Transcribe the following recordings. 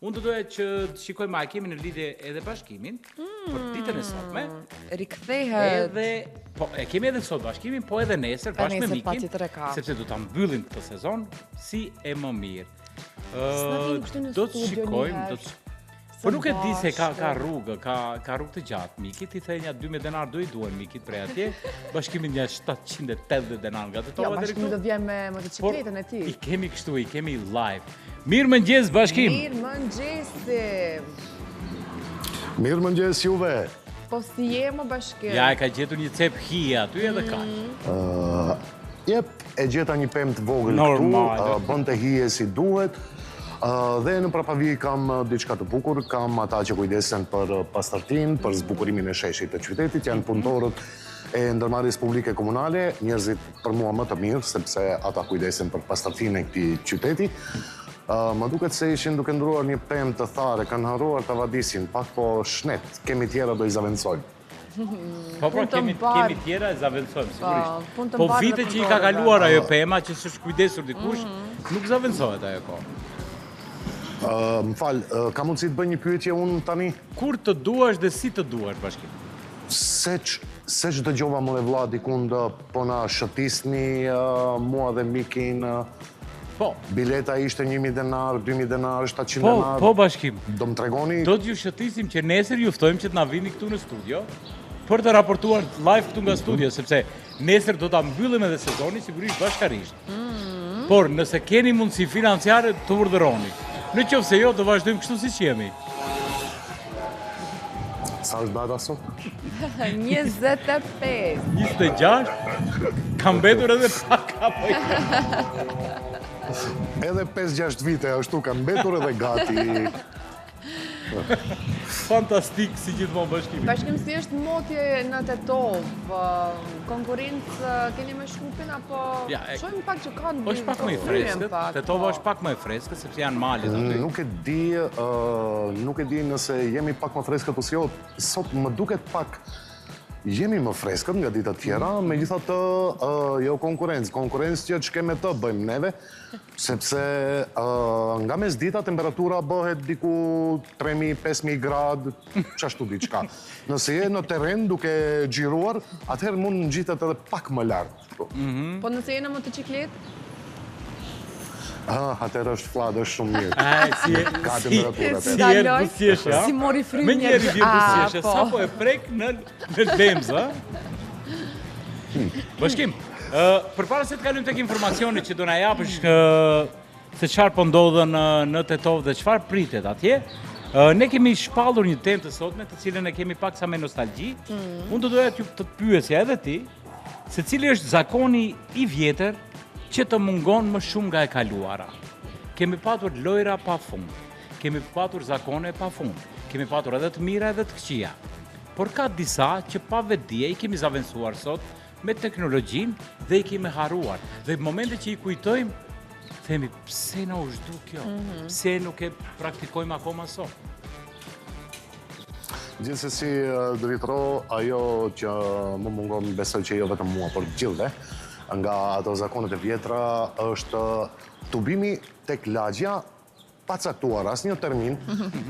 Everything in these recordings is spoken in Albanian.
Unë do doja që të shikojmë a e kemi në lidhje edhe Bashkimin mm, për ditën e sotme. Rikthehet. Edhe po e kemi edhe sot Bashkimin, po edhe nesër bashkë me Mikin. Sepse do ta mbyllim këtë sezon si e më mirë. Ë do të shikojmë, do të Po nuk e di se ka ka rrugë, ka ka rrugë të gjatë Miki, ti the nja 2000 denar do i duhen Mikit prej atje, Bashkimit nja 780 denar nga Tetova jo, deri këtu. Jo, Bashkimi do vjen me motoçikletën e tij. I kemi kështu, i kemi live. Mirëmëngjes Bashkim. Mirëmëngjesi. Mirëmëngjes juve. Po si je mo Bashkim? Ja e ka gjetur një cep hije aty edhe kaq. Mm. Jep, e gjeta një pemë të vogël këtu, bënte hije si duhet. Dhe në prapavijë kam diçka të bukur, kam ata që kujdesen për pastërtinë, për zbukurimin e sheshit të qytetit, janë punëtorët e ndërmarrjes publike komunale, njerëzit për mua më të mirë, sepse ata kujdesen për pastërtinë e këtij qyteti. Më duket se ishin duke ndërruar një pemë të tharë, kanë harruar ta vadisin, pak po shnet, kemi tjera do i zavendësojmë. Po pra, kemi, kemi tjera e zavendësojmë, po, sigurisht. Po vitet që i ka kaluar ajo pema, që s'është kujdesur dikush, mhm. nuk zavendësohet ajo kohë. Më fal, ka mundësi të bëj një pyetje unë tani? Kur të duash dhe si të duash, Bashkim? Seç, seç dëgjova more vlla dikund po na shëtisni mua dhe Mikin. Po. Bileta ishte 1000 denar, 2000 denar, 700 po, denar. Po, Bashkim. Do më tregoni? Do t'ju shëtisim që nesër ju ftojmë që të na vini këtu në studio për të raportuar live këtu nga studio, sepse nesër do ta mbyllim edhe sezonin sigurisht bashkarisht. Mm. Por nëse keni mundësi financiare të urdhëroni. Në qoftë se jo, do vazhdojmë kështu siç jemi. Sa është data sot? 25. 26? Ka mbetur edhe pak apo jo? Edhe 5-6 vite ashtu ka mbetur edhe gati. Fantastik si gjithmonë Bashkimi. Bashkim si është moti në Tetovë? Konkurrencë keni me Shkupin apo ja, e, shohim pak që ka në është pak më i freskët. Tetova po. është pak më e freskët sepse janë malet aty. Nuk e di, nuk e di nëse jemi pak më freskët ose jo. Sot më duket pak jemi më freskët nga ditët tjera, mm. megjithatë jo konkurrencë, konkurrencë që ç'ke me të bëjmë neve, Sepse nga mesdita temperatura bëhet diku 3000, 5000 gradë, qashtu diçka. Nëse je në terren duke xhiruar, atëherë mund ngjitet edhe pak më lart. Mhm. Po nëse je në motoçikletë? Ah, atëherë është fllad, është shumë mirë. Ai, si e ka temperaturë Si e buzëqesh, Si mori frymë. Menjëherë i vjen buzëqeshja, po. sapo e prek në në lemzë, a? Bashkim, përpara se të kalojmë tek informacioni që do na japësh se çfarë po ndodh në në Tetovë dhe çfarë pritet atje, ne kemi shpallur një temë të sotme, të cilën e kemi paksa me nostalgji. Mm. Unë do doja të të pyesja edhe ti, se cili është zakoni i vjetër që të mungon më shumë nga e kaluara. Kemi patur lojra pa fund, kemi patur zakone pa fund, kemi patur edhe të mira edhe të këqija. Por ka disa që pa vetëdije i kemi zavendësuar sot me teknologjinë dhe i kemi harruar. Dhe në momente që i kujtojmë, themi pse na u zhduk kjo? Mm -hmm. Pse nuk e praktikojmë akoma sot? Gjithsesi, Dritro, ajo që më mungon, besoj që jo vetëm mua, por të gjithëve, nga ato zakonet e vjetra, është tubimi tek lagjja pa caktuar asnjë termin,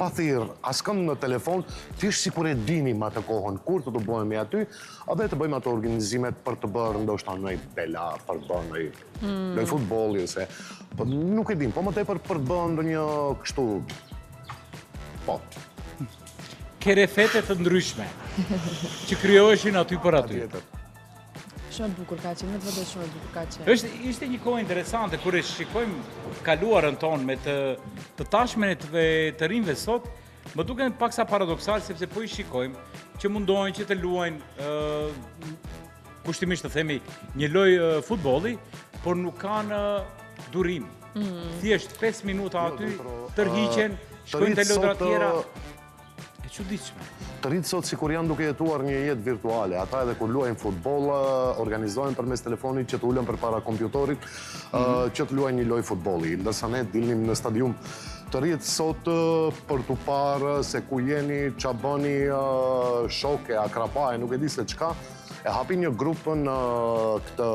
pa thirrë askënd në telefon, thjesht sikur e dinim atë kohën kur të tubohemi aty, dhe të bëjmë ato organizimet për të bërë ndoshta ndonjë bela, për të bërë ndonjë mm. lojë futbolli ose po nuk e dim, po më tepër për të bërë ndonjë kështu po. Kerefete të ndryshme që krijoheshin aty për aty. Shumë e bukur ka qenë, me të vërtetë shumë e bukur ka qenë. Është ishte një kohë interesante kur e shikojmë të kaluarën tonë me të të tashmen e të, të rinjve sot, më duken paksa paradoksal sepse po i shikojmë që mundohen që të luajnë ë kushtimisht të themi një lojë futbolli, por nuk kanë durim. Mm -hmm. Thjesht 5 minuta jo, aty tërhiqen, shkojnë te lojëra të tjera. E çuditshme. Të rinjtë sot sikur janë duke jetuar një jetë virtuale. Ata edhe kur luajnë futboll, organizohen përmes telefonit që të ulen përpara kompjutorit, mm -hmm. që të luajnë një lojë futbolli. Ndërsa ne dilnim në stadium. Të rinjtë sot për t'u parë se ku jeni, ça bëni, shokë, akraba, e nuk e di se çka, e hapin një grup në këtë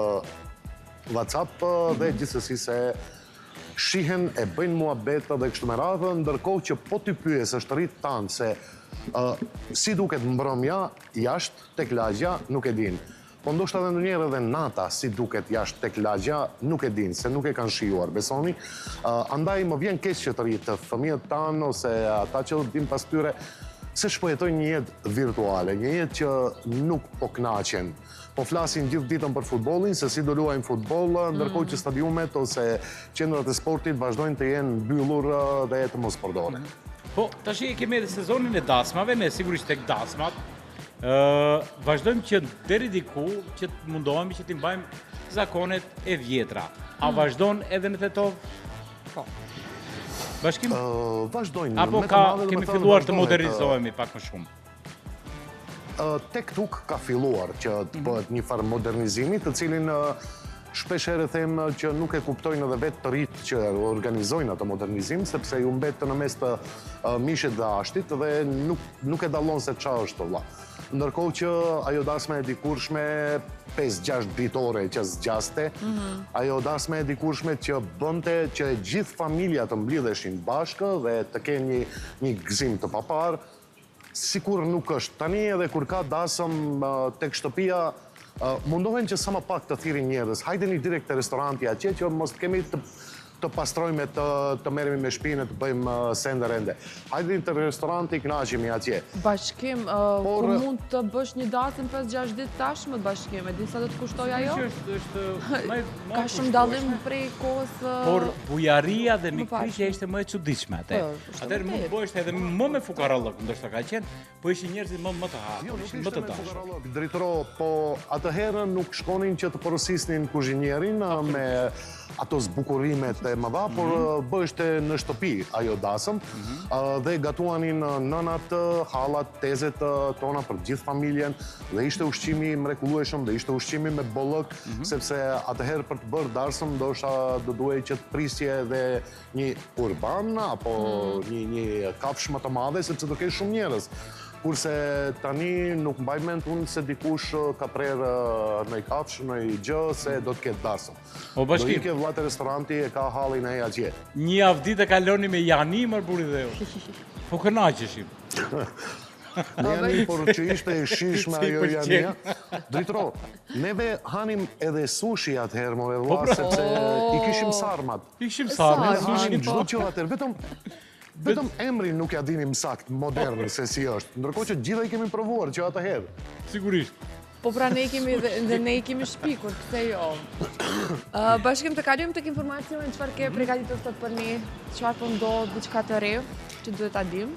WhatsApp dhe mhm. gjithsesi se. Shihen e bëjnë muhabet dhe kështu me radhë, ndërkohë që po t'i pyesësh të rinjtë tanë se si duket mbrëmja jashtë tek lagja, nuk e dinë. Po ndoshta edhe ndonjëherë edhe nata si duket jashtë tek lagja, nuk e dinë, se nuk e kanë shijuar, besoni. Andaj më vjen keq që të rinjtë, fëmijët tanë ose ata që do të vijnë pas tyre, se ç'po jetojnë një jetë virtuale, një jetë që nuk po kënaqen. Po flasin gjithë ditën për futbollin, se si do luajnë futboll, ndërkohë që stadiumet ose qendrat e sportit vazhdojnë të jenë mbyllur dhe të mos përdoren. Po, tashi e kemi edhe sezonin e dasmave, ne sigurisht tek dasmat, vazhdojmë që deri diku që të mundohemi që t'i mbajmë zakonet e vjetra. A mm. vazhdon edhe në Tetovë? Po. Bashkim? Vazhdojnë. Apo ka, kemi filluar të modernizohemi pak më shumë? Tek tuk ka filluar që të mhm. bëhet një farë modernizimi, të cilin shpesh herë them që nuk e kuptojnë edhe vetë të rinjtë që organizojnë atë modernizim, sepse ju mbet në mes të mishit dhe ashtit dhe nuk, nuk e dallon se ça është vlla. Ndërkohë që ajo dasma e dikurshme 5-6 ditore që zgjaste, mhm. ajo dasma e dikurshme që bënte që e gjithë familja të mblidheshin bashkë dhe të kenë një, një gëzim të paparë, Sikur nuk është. Tani edhe kur ka dasëm tek shtëpia, mundohen që sa më pak të thirrin njerëz. Hajdeni direkt te restoranti atje që mos të kemi të të pastrojmë e të të merremi me shpinë e të bëjmë sende rende. Hajdeni te restoranti, kënaqemi atje. Bashkim, ku mund të bësh një dasëm 5-6 ditë tashmë Bashkim, e di sa do të kushtojë ajo? Është më Ka shumë dallim prej kohës Por bujaria dhe mikpritja ishte më e çuditshme atë. Po, Atëherë mund të bëhesh edhe më me fukarallëk, ndoshta ka qenë, po ishin njerëzit më më të hapur, jo, ishin më të dashur. Dritëro, po atëherë nuk shkonin që të porosisnin kuzhinierin me ato zbukurimet e mëdha, por mm -hmm. bëheshte në shtëpi ajo dasëm mm -hmm. dhe gatuanin nënat, hallat, tezet tona për gjithë familjen dhe ishte ushqimi i mrekullueshëm dhe ishte ushqimi me bollëk, mm -hmm. sepse atëherë për të bërë darsëm ndoshta do duhej që të prisje edhe një kurban apo mm. një një kafshë më të madhe sepse do kesh shumë njerëz. Kurse tani nuk mbaj mend unë se dikush ka prerë ndonjë kafshë, ndonjë gjë se do të ketë dasëm. O Bashkim. Do ikë vlla te restoranti e ka hallin ai atje. Një javë ditë e kaloni me jani mor burri dheu. Po kënaqeshim. Me jani, por që ishte e shijshme ajo jania. Dritëro, neve hanim edhe sushi atëherë, more vlla, po pra. sepse i kishim sarmat. I kishim sarmat, sushi. Çdo gjë atëherë, vetëm vetëm emrin nuk ia dinim sakt modern se si është. Ndërkohë që gjitha i kemi provuar që atëherë. Sigurisht. Po pra ne i kemi dhe ne i kemi shpikur, pse jo? Bashkim të kalojmë tek informacionin çfarë ke pregatitur sot për ne, çfarë po ndodh, diçka të re që duhet ta dimë?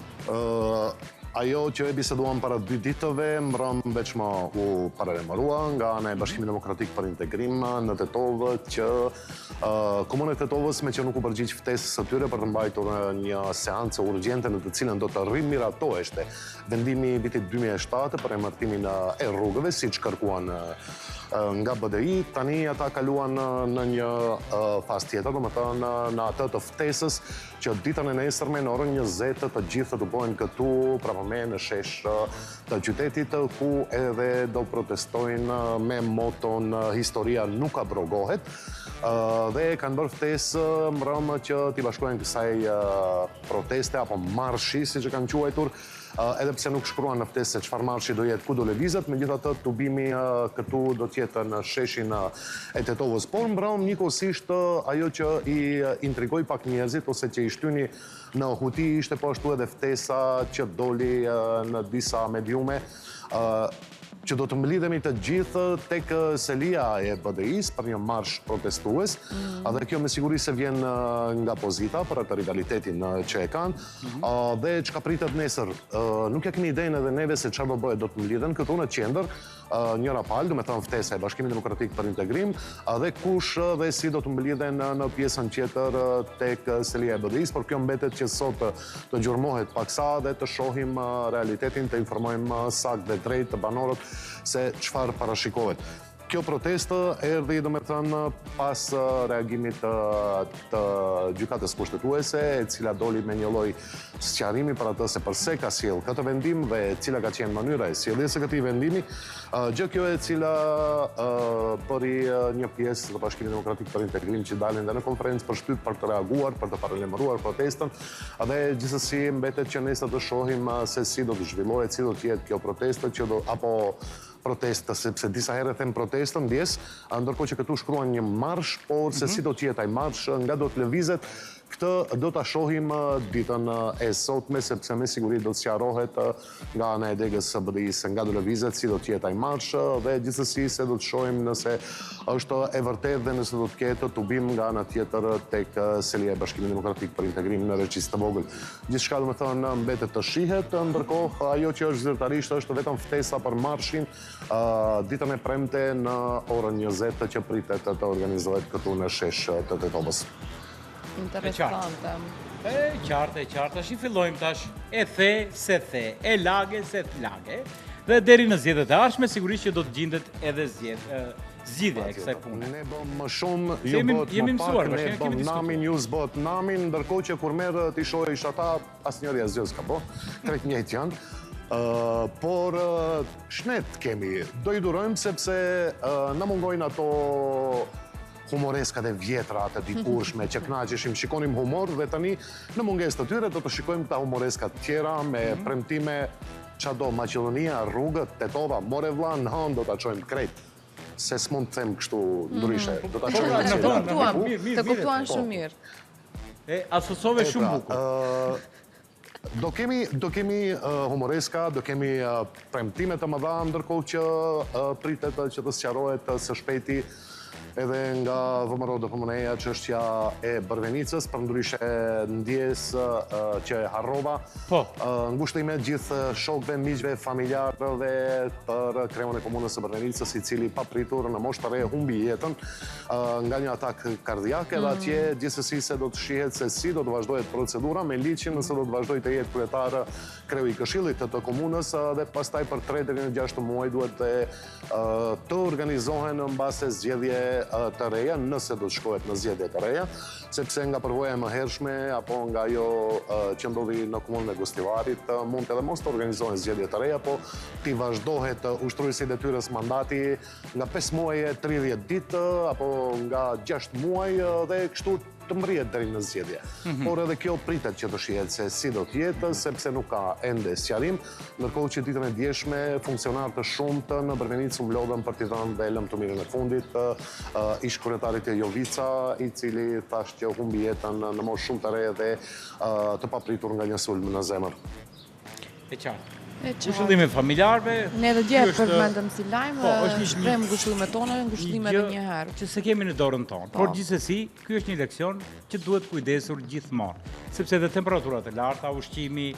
Ajo që e biseduam para dy ditëve, mbrëmë veçmë u paralajmërua nga ana e Bashkimit Demokratik për Integrim në Tetovë që Komuna e Tetovës meqë nuk u përgjigj ftesës së tyre për të mbajtur një seancë urgjente në të cilën do të rimiratoheshte vendimi i vitit 2007 për emërtimin e rrugëve, siç kërkuan nga BDI, tani ata kaluan në një fazë tjetër, domethënë në atë të ftesës që ditën e nesërme në orën 20 të gjithë të tubohen këtu prapa meje në shesh të qytetit ku edhe do protestojnë me moton historia nuk abrogohet dhe kanë bërë ftesë mbrëmë që t'i bashkohen kësaj proteste apo marshi siç e kanë quajtur edhe pse nuk shkruan në ftesë se çfarë marshi do jetë, ku do lëvizet, megjithatë tubimi këtu do të jetë në sheshin e Tetovës. Por mbrëmë njëkohësisht ajo që i intrigoi pak njerëzit ose që i shtyni në huti ishte po ashtu edhe ftesa që doli në disa mediume që do të mblidhemi të gjithë tek selia e BDI-së për një marsh protestues, mm. dhe kjo me siguri se vjen nga pozita për atë rivalitetin që e kanë, mhm. dhe çka pritet nesër, nuk e kemi idenë edhe neve se çfarë do bëhet, do të mblidhen këtu në qendër, njëra palë, domethënë ftesa e Bashkimit Demokratik për Integrim, dhe kush dhe si do të mblidhen në pjesën tjetër tek selia e BDI-së, por kjo mbetet që sot të gjurmohet paksa dhe të shohim realitetin, të informojmë saktë dhe drejt banorët se çfarë parashikohet. Kjo protestë erdhi domethënë pas reagimit të, të gjykatës kushtetuese, e cila doli me një lloj sqarimi për atë se përse ka sjellë këtë vendim dhe cila ka qenë mënyra e sjelljes së këtij vendimi. Gjë kjo e cila bëri një pjesë të Bashkimit Demokratik për Integrim që dalin dhe në konferencë për shtyp për të reaguar, për të paralajmëruar protestën dhe gjithsesi mbetet që nesër të shohim se si do të zhvillohet, si do të jetë kjo protestë që do apo protestë, sepse disa herë them protestën, ndjesë, ndërkohë që këtu shkruan një marsh, por se si do të jetë ai marsh, nga do të lëvizet, këtë do ta shohim ditën e sotme, sepse me siguri do të sqarohet nga ana e degës së BDI-së nga do lëvizet, si do të jetë ai marsh dhe gjithsesi se do të shohim nëse është e vërtetë dhe nëse do të ketë tubim nga ana tjetër tek selia e Bashkimit Demokratik për Integrim në Reçicë të Vogël. Gjithçka domethënë mbetet të shihet, ndërkohë ajo që është zyrtarisht është vetëm ftesa për marshin ditën e premte në orën 20 që pritet të organizohet këtu në shesh të Tetovës. Interesante. E qartë, e qartë, tash i fillojmë tash, e the, se the, e lage, se të lage, dhe deri në zgjedhjet e ardhshme, sigurisht që do të gjindet edhe zgjedh, zgjidhja e kësaj pune. Ne bëmë më shumë, ju bëtë më pak, ne bëmë namin, ju s'bëtë namin, ndërkohë që kur merr t'i shohësh ata, asnjëri asgjë s'ka bo, krejt njëjtë janë. Por shnet kemi, do i durojmë sepse na mungojnë ato humoreskat e vjetra të dikurshme që kënaqeshim, shikonim humor dhe tani në mungesë të tyre do të shikojmë këta humoreska të tjera me mhm. premtime ça do Maqedonia, rrugët, Tetova, more vlla në hënë do ta çojmë krejt. Se s'mund të them kështu ndryshe. Mhm. Do ta çojmë në hënë. Të kuptuan shumë mirë. E asocove shumë pra, bukur. Do kemi, do kemi humoreska, do kemi premtime të mëdha, ndërkohë që pritet që të sqarohet së shpejti edhe nga VMRO-DPMNE-ja çështja e Bërvenicës, përndryshe ndjesë që e harrova. Po. Ngushëllime gjithë shokëve, miqve, familjarëve për kreun e komunës së Bërvenicës, i cili papritur në moshë të re humbi jetën. nga një atak kardiak edhe atje mm. gjithsesi se do të shihet se si do të vazhdohet procedura me ligjin nëse do të vazhdojë të jetë kryetar kreu i këshillit të komunës dhe pastaj për 3 deri në 6 muaj duhet të të organizohen mbase zgjedhje të reja, nëse do të shkohet në zgjedhje të reja, sepse nga përvoja e mëhershme apo nga ajo që ndodhi në komunën e Gostivarit, mund edhe mos të organizohen zgjedhje të reja, po t'i vazhdohet ushtruesit e detyrës mandati nga 5 muaj e 30 ditë apo nga 6 muaj dhe kështu të mbërrihet deri në zgjedhje. Mhm. Por edhe kjo pritet që të shihet se si do të jetë, sepse nuk ka ende sqarim, ndërkohë që ditën e djeshme funksionarë të shumtë në Bërvenicë u mblodhën për t'i dhënë dhe lamtumirën e fundit ish kryetarit Jovica, i cili thashë që humbi jetën në moshë shumë të re dhe të papritur nga një sulm në zemër. E qartë. E qartë. Ngushëllime familjarëve. Ne edhe dje e përmendëm si lajm, po, është një shprehëm ngushëllimet tona, ngushëllime edhe një herë. Që s'e kemi në dorën tonë. Po. Por gjithsesi, ky është një leksion që duhet kujdesur gjithmonë, sepse edhe temperaturat e larta, ushqimi,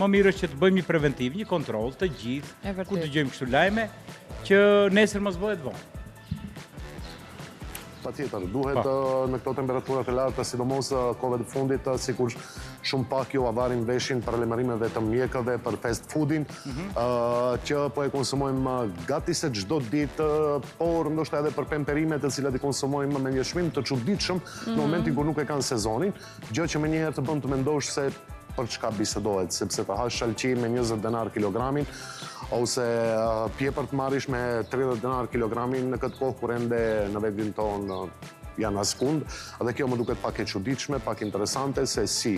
më mirë është që të bëjmë një preventiv, një kontroll të gjithë, kur dëgjojmë kështu lajme, që nesër mos bëhet vonë. Patjetër, duhet po. në këto temperatura të larta, sidomos kohëve të fundit, sikur shumë pak jua varim veshin paralajmërimeve të mjekëve për fast foodin, mhm. që po e konsumojmë gati se çdo ditë, por ndoshta edhe për pemë të cilat i konsumojmë me një çmim të çuditshëm në mhm. momentin kur nuk e kanë sezonin, gjë që menjëherë të bën të mendosh se për çka bisedohet, sepse të hash shalqi me 20 denar kilogramin, ose pjepër të marrish me 30 denar kilogramin në këtë kohë kur ende në vendin tonë janë askund, dhe kjo më duket pak e çuditshme, pak interesante se si,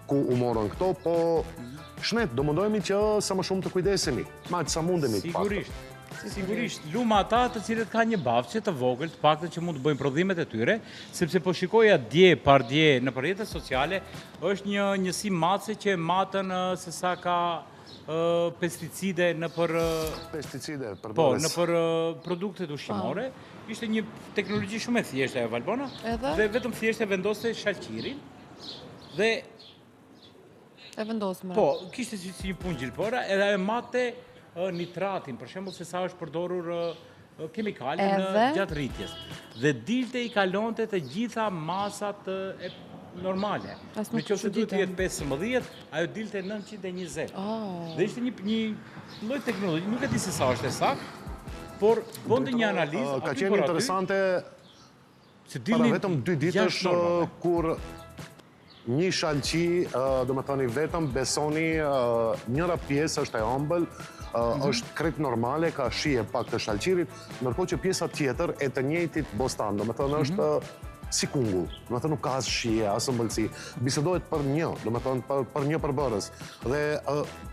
ku u morën këto, po shnet, do mundohemi që sa më shumë të kujdesemi, me aq sa mundemi të paktën. Sigurisht. Sigurisht, lum ata të cilët kanë një bahçe të vogël, të paktën që mund të bëjnë prodhimet e tyre, sepse po shikoja dje, pardje nëpër rrjetet sociale, është një njësi matëse që e matën se sa ka pesticide nëpër pesticide për po, nëpër produktet ushqimore. Po. Ishte një teknologji shumë e thjeshtë ajo Valbona. Dhe vetëm thjesht e vendoste shalqirin dhe E vendosme. Po, kishte si, si një punë gjilpëra, edhe ajo matte nitratin, për shembull se sa është përdorur kemikali në gjatë rritjes. Dhe dilte i kalonte të gjitha masat e normale. Në qoftë se duhet të jetë 15, ajo dilte 920. Oh. Dhe ishte një, një lloj teknologji, nuk e di se sa është e saktë. Por bënte një analizë Ka qenë interesante para vetëm dy ditësh kur një shalqi, domethënë i vetëm, besoni, njëra pjesë është e ëmbël, mhm. është krejt normale, ka shije pak të shalqirit, ndërkohë që pjesa tjetër e të njëjtit bostan, domethënë mhm. është si kungull, domethënë nuk ka as shije, as ëmbëlsi. Bisedohet për një, domethënë për, për një përbërës. Dhe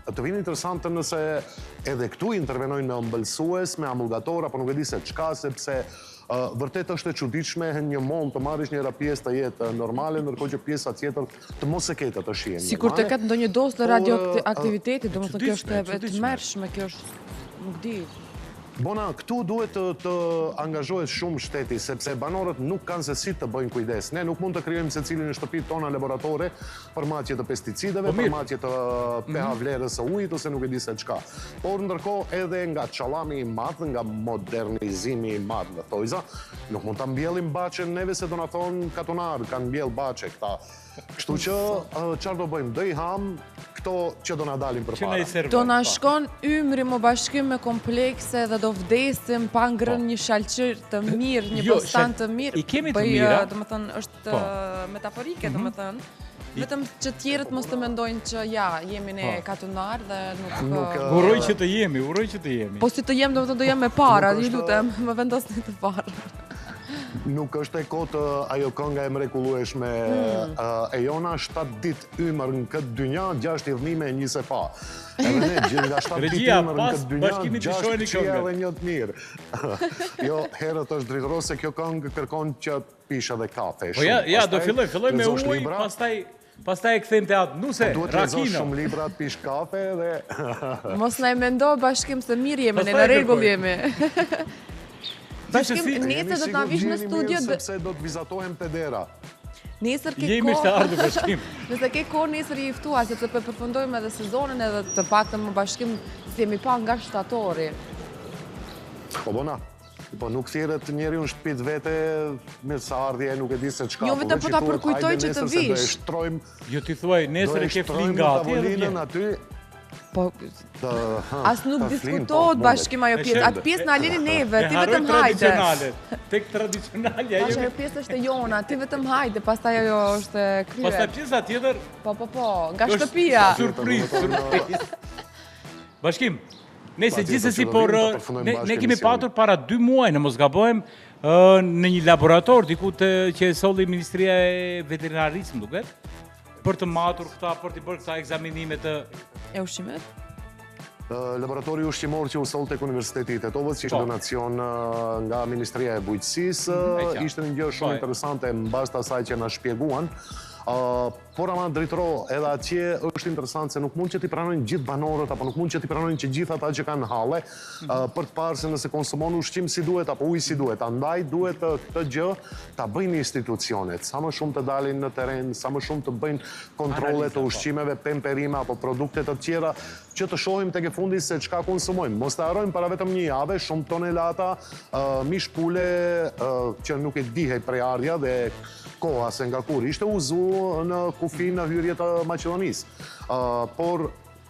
të vjen interesante nëse edhe këtu intervenojnë me ëmbëlsues, me amulgator, apo nuk e di se çka, sepse vërtet është e çuditshme një mollë të marrësh njëra pjesë të jetë normale, ndërkohë që pjesa tjetër të mos e ketë atë shije normale. Sikur të ketë ndonjë dozë të radioaktivitetit, domethënë kjo është e tmerrshme, kjo është, nuk di. Bona, këtu duhet të, të angazhohet shumë shteti, sepse banorët nuk kanë se si të bëjnë kujdes. Ne nuk mund të krijojmë secili në shtëpitë tona laboratore për matje të pesticideve, po për matje të pH mhm. vlerës së ujit ose nuk e di se çka. Por ndërkohë edhe nga çallami i madh, nga modernizimi i madh në thonjëza, nuk mund ta mbjellim bahçen neve se do na thonë katunarë, kanë mbjell bahçe këta. Kështu që, çfarë do bëjmë? Do i hamë këto që do na dalin përpara. Do na po. shkon ymri mo Bashkim me komplekse dhe do vdesim pa ngrënë po. një shalqir të mirë, një jo, bostan të mirë. I kemi të mira. Domethënë, është po. metaforike, mhm. domethënë. Vetëm që tjerët mos të mendojnë që ja, jemi ne po. katunarë dhe nuk... nuk uroj që të jemi, uroj që të jemi. Po si të jem, domethënë do jem e para, ju lutem, më vendosni të parë. Nuk është e kotë ajo kënga e mrekullueshme hmm. e jona, 7 ditë ymër në këtë dynja, 6 idhnime e një sefa. Edhe ne, gjithë nga 7 ditë ymër në këtë dynja, 6 të këqija dhe një të mirë. Jo, herët është Dritëro se kjo këngë kërkon që të pish edhe kafe. Po ja, ja, do filloj, filloj me ujë, pastaj Pastaj e kthejmë te atë nuse, po duhet të lexosh shumë libra, të pish kafe dhe... Mos na e mendo Bashkim se mirë jemi, ne në rregull jemi. Bashkim, nesër do të na vish në studio... Sepse do të vizatohem te dera. Nesër ke kohë... Jemi të ardhur Bashkim. Nëse ke kohë, nesër je i ftuar, sepse po përfundojmë edhe sezonin edhe të paktën më Bashkim, s'jemi pa nga shtatori. Po bona, Po nuk thirret njeriu në shtëpi të vete, mirëseardhje, nuk e di se çka. Jo, po vetëm po ta përkujtoj që të vish. Do e shtrojmë. Jo ti thuaj nesër e ke flinë gati edhe vjen. Aty. Po as nuk diskutohet po, Bashkim ajo pjesë. Atë pjesë na lini neve, ti vetëm hajde. Tek tradicionalja jemi. Ajo pjesë është e jona, ti vetëm hajde, pastaj ajo është e kryer. Pastaj pjesa tjetër. Po po po, nga shtëpia. Surprizë, surprizë. Bashkim, Nëse gjithsesi, por ne, ne kemi patur para dy muaj, në mos gabohem, në një laborator, diku të, që e solli Ministria e Veterinarisë, më duket, për të matur këta, për të bërë këta ekzaminime të... E ushqimit? Laboratori ushqimor që u soll tek Universiteti i Tetovës, që ishte po. donacion nga Ministria e Bujqësisë, mhm, ishte një gjë shumë po. interesante në bazë të asaj që na shpjeguan. Por ama Dritëro, edhe atje është interesant se nuk mund që t'i pranojnë gjithë banorët apo nuk mund që t'i pranojnë që gjithë ata që kanë halle mhm. për të parë se nëse konsumon ushqim si duhet apo ujë si duhet. Andaj duhet këtë gjë ta bëjnë institucionet, sa më shumë të dalin në terren, sa më shumë të bëjnë kontrolle të po. ushqimeve, pemë perime apo produkte të tjera, që të shohim tek e fundi se çka konsumojmë. Mos të harrojmë para vetëm një jave shumë tonelata mish pule që nuk e dihej prejardhja dhe koha se nga kur ishte u zu në kufi në hyrje të Maqedonisë. Por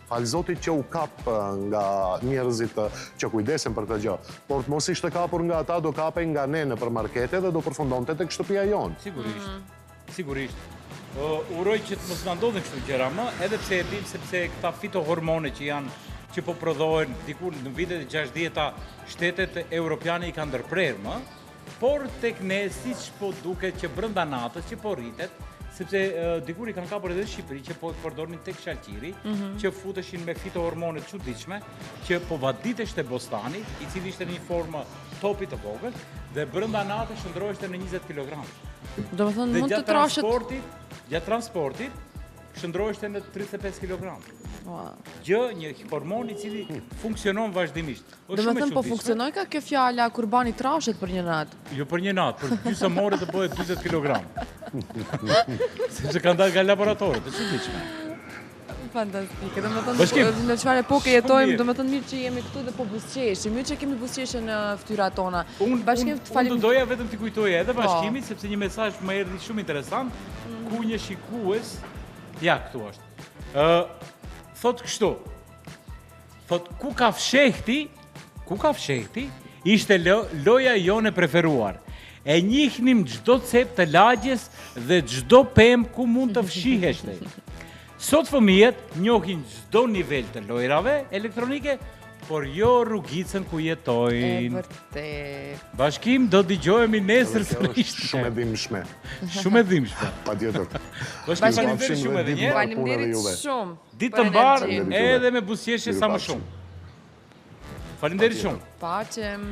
falë Zotit që u kap nga njerëzit që kujdesen për këtë gjë. Por të mos ishte kapur nga ata, do kapej nga ne nëpër markete dhe do përfundonte tek shtëpia jonë. Sigurisht. Mm. Sigurisht. Uroj që të mos na ndodhin kështu gjëra më, edhe pse e dim sepse këta fitohormone që janë që po prodhohen diku në vitet e 60-ta shtetet europiane i kanë ndërprerë më, Por tek ne siç po duket që brenda natës që po rritet, sepse dikur i kanë kapur edhe në Shqipëri që po përdornin tek shalqiri, mm -hmm. që futeshin me fitohormone të çuditshme, që po vaditeshte bostani, i cili ishte në një formë topi të vogël dhe brenda natës shndërroheshte në 20 kg. Domethënë mund të trashet transportit, gjatë transportit shndërroheshte në 35 kg. Gjë një hormon i cili funksionon vazhdimisht. Domethënë po funksionojka kjo fjala kurbani trashet për një natë. Jo për një natë, për gjysmë ore të bëhet 40 kg. Sepse kanë dalë nga laboratorët, të çuditshme. Fantastike. Domethënë në çfarë epoke jetojmë, domethënë mirë që jemi këtu dhe po buzëqeshim, mirë që kemi buzëqeshje në fytyrat tona. Unë Bashkim të falim. Unë do doja vetëm t'i kujtoja edhe po. Bashkimit sepse një mesazh më erdhi shumë interesant mm. ku një shikues ja këtu është. Ë thotë kështu. Thotë, ku ka fshehti, ku ka fshehti, Ishte loja jonë e preferuar. E njihnim çdo cep të lagjes dhe çdo pemë ku mund të fshiheshte. Sot fëmijët njohin çdo nivel të lojrave elektronike, por jo rrugicën ku jetojnë. E vërtetë. Bashkim do dëgjohemi nesër sërish. Shumë e dhimbshme. Shumë e dhimbshme. Patjetër. Bashkim faleminderit shumë edhe një herë. Faleminderit shumë. Ditë të mbarë edhe me buzëqeshje sa më shumë. Faleminderit shumë. Paçim.